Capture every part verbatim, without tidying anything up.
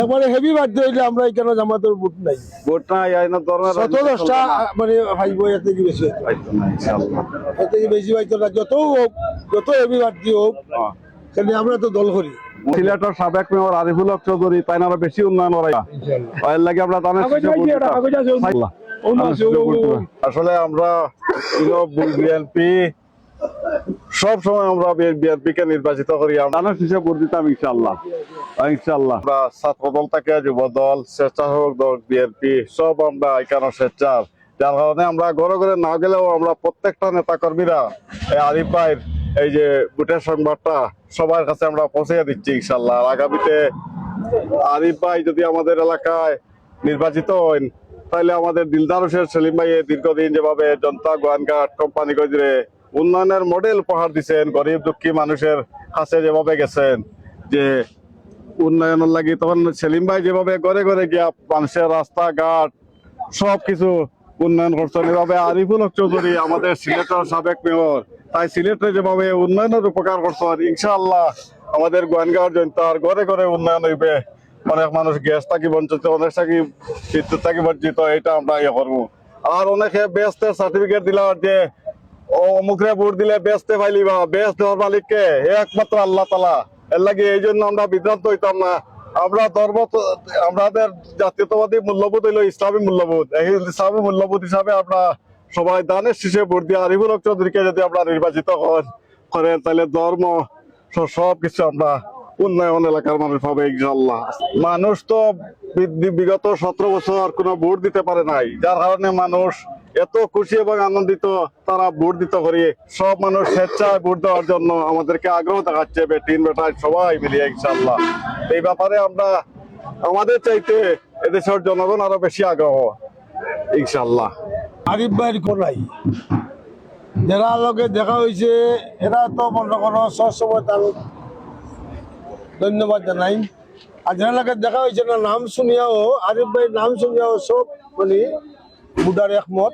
একবারে heavy birthday অইলে আমরা ইখানো জামাতর ভোট নাই। ভোট নাই, আইন ধর্মের শত রাজনীতি দশটা চলবে না। মানে পাইবো, এর থাকি বেশি অইতো না। পাইতো না, ইনশাআল্লাহ। এর থাকি বেশি অইতো না, যত হোক, যত হেভি বার্থডে হোক, হ্যাঁ। কিন্তু আমরা তো দল করি। সিলেটর সাবেক মেয়র আরিফুল হক চৌধুরী, তাইন আরো বেশি উন্নয়ন করাইবা। ইনশাআল্লাহ। এর লাগি আমরা ধানের শীষে ভোট দিতাম। কাগজ আছে, অন্য আছে, ও, ও। আসলে আমরা বিএনপি, সব সময় আমরা বিএনপি কে নির্বাচিত করি। আমরা ধানের শীষে ভোট দিতাম ইনশাআল্লাহ। ইনশাআল্লাহ। আমরা ছাত্র দল থেকে যুব দল, স্বেচ্ছাসেবক দল, বিএনপি, সব আমরা ইখানো স্বেচ্ছার। যার কারণে আমরা ঘরে ঘরে না গেলেও আমরা প্রত্যেকটা নেতা কর্মীরা এই আরিফ ভাইর এই যে ভোটের সংবাদটা সবার কাছে আমরা পৌঁছে দিচ্ছি ইনশাআল্লাহ। আর আগামীতে আরিফ ভাই যদি আমাদের এলাকায় নির্বাচিত হন, তাহলে আমাদের দিলদার হোসেন সেলিম ভাইয়ে দীর্ঘদিন যেভাবে জনতা গোয়াইনঘাট কোম্পানীগঞ্জরে উন্নয়নের মডেল উপহার দিছেন, গরিব দুঃখী মানুষের কাছে যেভাবে গেছেন, যে উন্নয়নের লাগি, তখন সেলিম ভাই যেভাবে ঘরে ঘরে গিয়া মানুষের রাস্তাঘাট সবকিছু উন্নয়ন করছেন, এভাবে আরিফুল হক চৌধুরী আমাদের সিলেটের সাবেক মেয়র, তাই সিলেটে যেভাবে উন্নয়নের উপকার করছেন, ইনশাআল্লাহ আমাদের গোয়াইনঘাট জনতার ঘরে ঘরে উন্নয়ন হইবে। অনেক মানুষ গ্যাস থাকি বঞ্চিত, অনেক থাকি বিদ্যুৎ থাকি বঞ্চিত, এটা আমরা ইয়ে করবো। আর অনেকে বেহেস্তের সার্টিফিকেট দিলা যে, "ও অমুকরে ভোট দিলে বেহেস্তে পাইলিবা", বেহেস্ত দেওয়ার মালিক কে? একমাত্র আল্লাহ তাআলা। এর লাগি এই জন্য আমরা বিভ্রান্ত হইতাম না। আমরা ধর্ম তো, আমাদের জাতীয়তাবাদী মূল্যবোধ হইলো ইসলামী মূল্যবোধ। এই ইসলামী মূল্যবোধ হিসাবে আমরা সবাই ধানের শীষে ভোট দিয়ে আরিফুল হক চৌধুরীকে যদি আমরা নির্বাচিত হন, করেন, তাহলে ধর্ম স-, সব কিছু আমরা উন্নয়ন এলাকার মানুষ পাবে ইনশাআল্লাহ। মানুষ তো বি-, বি-, বিগত সতেরো বছর কোনো ভোট দিতে পারে নাই, যার কারণে মানুষ এত খুশি এবং আনন্দিত, তারা ভোট দিতে করি। সব মানুষ স্বেচ্ছায় ভোট দেওয়ার জন্য আমাদেরকে আগ্রহ দেখাচ্ছে, বেটিন বেটায় সবাই মিলিয়ে ইনশাআল্লাহ। এই ব্যাপারে আমরা আমাদের চাইতে এদেশের জনগণ আরো বেশি আগ্রহ ইনশাআল্লাহ। আরিফ ভাইর কোনাই যারা লগে দেখা হইছে, এরা তো মনে করো সবসময় তার ধন্যবাদ জানাই। আর যারা লগে দেখা হইছে না, নাম শুনিয়াও, আরিফ ভাইর নাম শুনিয়াও সব মানে বুডার একমত,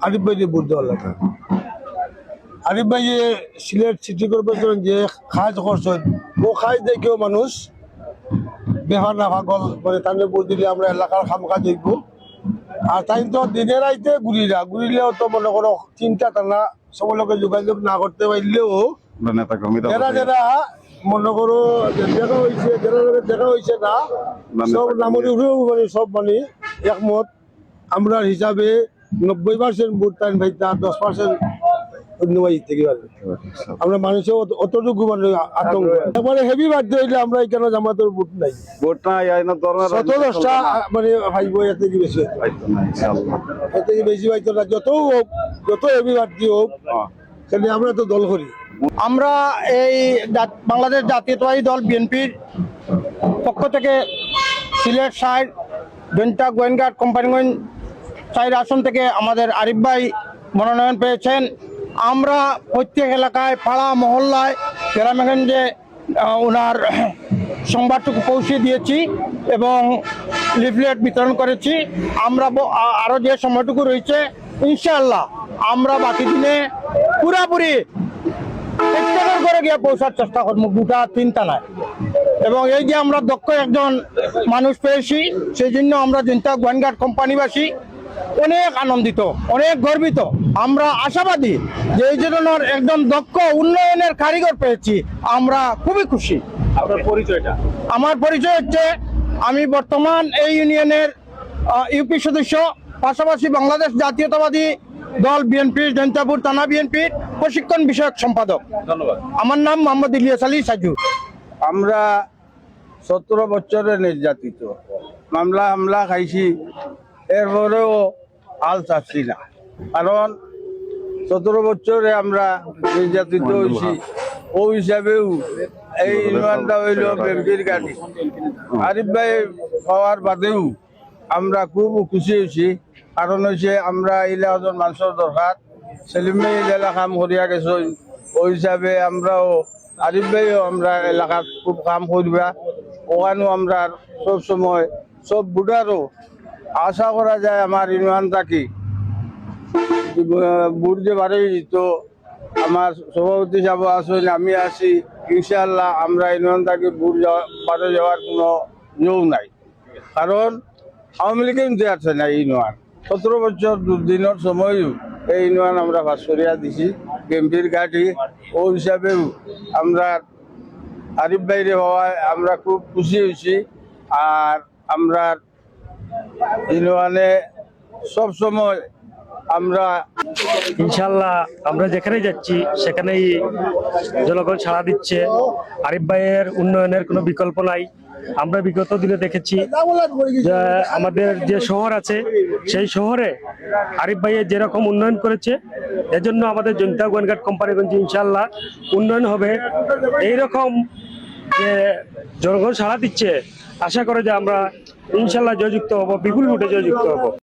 আরিফ ভাইরে ভোট দেওয়ার লাগি। আরিফ ভাইয়ে সিলেট সিটি কর্পোরেশন যে কাজ করছেন, ও কাজ দেখিও মানুষ বেফানা পাগল, মানে তানরে ভোট দিলে আমরা এলাকার কাম কাজ হইব। আর তাই তো দিনে রাইতে ঘুরিরা, ঘুরিলেও তো মনে করো চিন্তা তারা সব লোকে যোগাযোগ না করতে পারলেও আমরা নেতা কর্মী তো যারা আছি। যারা মনে করো যে দেখা হইছে, যারা লগে দেখা হইছে না, আমরা সব নেতা কর্মী। নামনি উঠে মানে সব মানে একমত। আমরার হিসাবে নব্বই পার্সেন্ট ভোট তাইন ভাই, তার দশ পার্সেন্ট অন্য ভাই থেকে পারবে। আমরা মানুষের অত-, অতটুকু মানে আতঙ্ক। তারপরে হেভি বার্থডে হইলে আমরা এখানে জামাতের ভোট নাই। ভোট নাই, আইন ধর্মের শত রাজনীতি দশটা চলবে না। মানে পাইবো, এর থেকে বেশি হইতো না। পাইতো না, ইনশাআল্লাহ। এর থেকে বেশি পাইতো না, যত হোক, যত হেভি বার্থডে হোক, হ্যাঁ। তাহলে আমরা তো দল করি। আমরা এই জাত-, বাংলাদেশ জাতীয়তাবাদী দল বিএনপির পক্ষ থেকে সিলেট সাইড, জৈন্তা, গোয়াইনঘাট, কোম্পানীগঞ্জ চাইর আসন থেকে আমাদের আরিফ ভাই মনোনয়ন পেয়েছেন। আমরা প্রত্যেক এলাকায়, পাড়া মহল্লায়, গ্রামেগঞ্জে, আহ, ওনার সংবাদটুকু পৌঁছে দিয়েছি এবং লিফলেট বিতরণ করেছি। আমরা ব-, আ-, আরো যে সময়টুকু রয়েছে, ইনশাআল্লাহ আমরা বাকি দিনে পুরাপুরি প্রত্যেকের ঘরে গিয়া পৌঁছার চেষ্টা করবো গোটা তিন থানায়। এবং এই যে আমরা দক্ষ একজন মানুষ পেয়েছি, সেই জন্য আমরা জৈন্তা গোয়াইনঘাট কোম্পানীবাসী অনেক আনন্দিত, অনেক গর্বিত। আমরা আশাবাদী যে এই ধরনের একজন দক্ষ উন্নয়নের কারিগর পেয়েছি, আমরা খুবই খুশি। আপনার পরিচয়টা? আমার পরিচয় হচ্ছে, আমি বর্তমান এই ইউনিয়নের, আহ, ইউপি সদস্য, পাশাপাশি বাংলাদেশ জাতীয়তাবাদী দল বিএনপির জৈন্তাপুর থানা বিএনপির প্রশিক্ষণ বিষয়ক সম্পাদক। ধন্যবাদ। আমার নাম মোহাম্মদ ইলিয়াস আলী সাজু। আমরা সতেরো বছরে নির্যাতিত, মামলা হামলা খাইছি, এরপরেও হাল ছাড়ছি না, কারণ সতেরো বছরে আমরা নির্যাতিত হইছি। ও হিসাবেও এই ইউনিয়নটা হইল বিএনপির ঘাঁটি। আরিফ ভাই পাওয়ার বাদেও আমরা খুব খুশি হইছি, কারণ হইছে আমরা ইলা একজন মানুষের দরকার। সেলিম ভাই ইলা কাম করিয়া গেছইন, ওই হিসাবে আমরাও, আরিফ ভাইও আমরা এলাকাত খুব কাম করবা, ওখানেও আমরা সব সময় সব ভোটারও আশা করা যায় আমার ইউনিয়ন থাকি, আহ, ভোট যে বারোই তো আমার সভাপতি সাহেব আছেন, আমি আছি, ইনশাআল্লাহ আমরা ইউনিয়ন থাকি ভোট যাওয়া, বারো যাওয়ার কোনো জো নাই। কারণ আওয়ামী লীগে কিন্তু আছে না এই ইউনিয়ন। সতেরো বছর দুর্দিনের সময়ও এই ইউনিয়ন আমরা পাস করিয়া দিছি, বিএনপির ঘাঁটি। ও হিসাবেও আমরা আরিফ ভাইরে হওয়ায় আমরা খুব খুশি হয়েছি। আর আমরা ইউনিয়নে সব সময় আমরা ইনশাল্লাহ আমরা যেখানেই যাচ্ছি সেখানেই জনগণ সাড়া দিচ্ছে। আরিফ ভাইয়ের উন্নয়নের কোনো বিকল্প নাই। আমরা বিগত দিনে দেখেছি যে আমাদের যে শহর আছে সেই শহরে আরিফ ভাইয়ে যেরকম উন্নয়ন করেছে, এজন্য আমাদের জৈন্তা গোয়াইনঘাট কোম্পানিগঞ্জ ইনশাল্লাহ উন্নয়ন হবে। এইরকম যে জনগণ সাড়া দিচ্ছে, আশা করে যে আমরা ইনশাল্লাহ জয়যুক্ত হব, বিপুল ভোটে জয়যুক্ত হব।